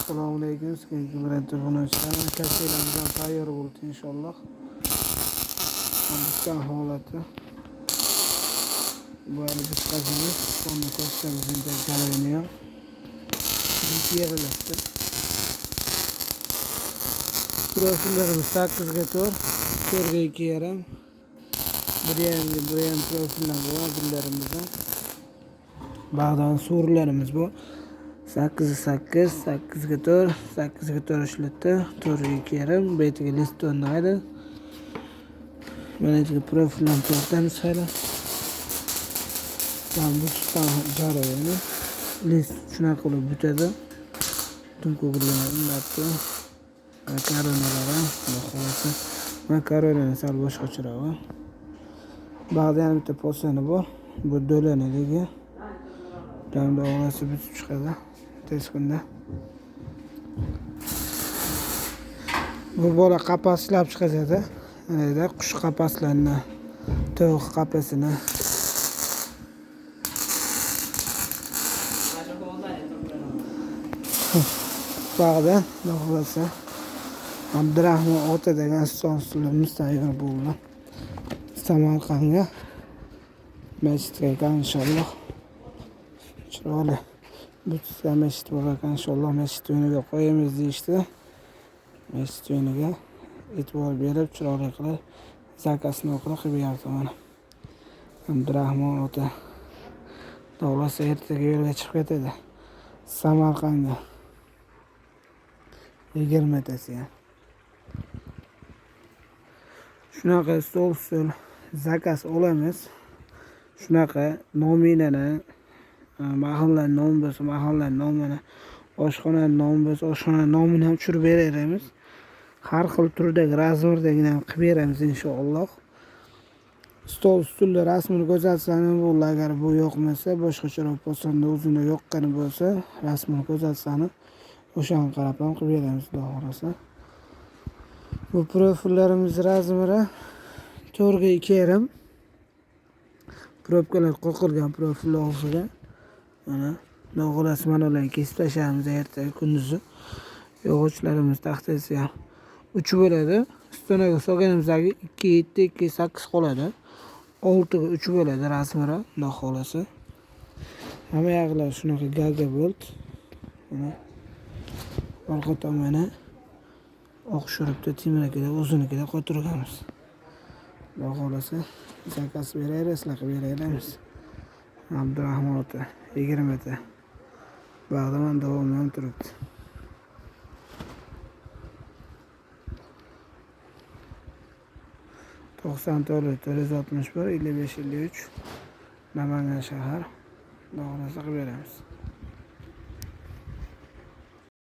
Assalomu alaykum. Sizga kafelarimiz ham tayyor bo'ldi inshaalloh. Bitgan holati. Bu hali bitqazimiz. Sonni ko'rsatamiz jarayoni ham. Yig'ilibdi. Profillarimiz 8ga 4, 4ga 2,5. 1,5ga 1,5 profillar bor billarimizda. Bag'dan surlarimiz bu. 8ga 8, 8ga 4, 8ga 4 ishlatdi, 4ga 2,5, betiga list o'ynaydi. Mana yerga profildan tortamiz hali. Mana bu jarayoni list shunaqa qilib bitadi. Tunko'girlar unlatdi. Koronalar ham xudo xohlasa. Mana koronani sal boshqacharog'i. Bag'da ham bitta posani bor. Bu do'lanaligi. Damda og'asi bitib chiqadi tez kunda. Bu bola qapas ishlab chiqadi. Mana qush qapaslarini, tovuq qapasini. Bag'da xudo xohlasa Abdurahmon ota degan stolimiz tayyor bo'ldi. Samarqandga masjidga ekan inshaalloh. Chiroyli bitta masjid bor ekan inshaalloh, masjid o'rniga qo'yamiz deyishdi. Masjid o'rniga e'tibor berib chiroyli qilib zakasini o'qib qilib berdi mana. Abdurahmon ota xohlasa ertaga yo'lga chiqib ketadi Samarqandga. 20tasi ham. Shunaqa stol zakaz olamiz. Shunaqa nominani, mahalla nomi bo'lsa mahalla nomini, oshxona nomi bo'lsa oshxona nomini ham tushirib beraveramiz. Har xil turdagi razmerdagini ham qilib beramiz inshaalloh. Stol stullar rasmini ko'rsatsangiz bo'ldi. Agar bu yo'qmasa, boshqacharoq posonda o'zini yoqqani bo'lsa, rasmini ko'rsatsangiz o'shani qarab ham qilib beramiz xudo xohlasa. Bu profillarimiz razmeri 4ga 2,5. Probkalar qoqilgan profil og'ziga. Mana xudo xohlasa mana ularni kesib tashlaymiz ertaga kunduzi. Yog'ochlarimiz taxtasi ham 3 bo'ladi. Ustuniga solganimizdagi 2.7, 2.8 qoladi. 6ga 3 bo'ladi razmeri xudo xohlasa. Hamma yoqlar shunaqa gaga bo'ldi. Mana orqa tomoni oq shurupda temirnikida o'zinikida qotirganmiz. Xudo xohlasa zakaz beraverasizlar, qilib beraveramiz. Abdurahmon ota 20 ta. Bag'da mana davomi ham turibdi. 94 461 55 53 Namangan shahar. Xudo xohlasa qilib beramiz.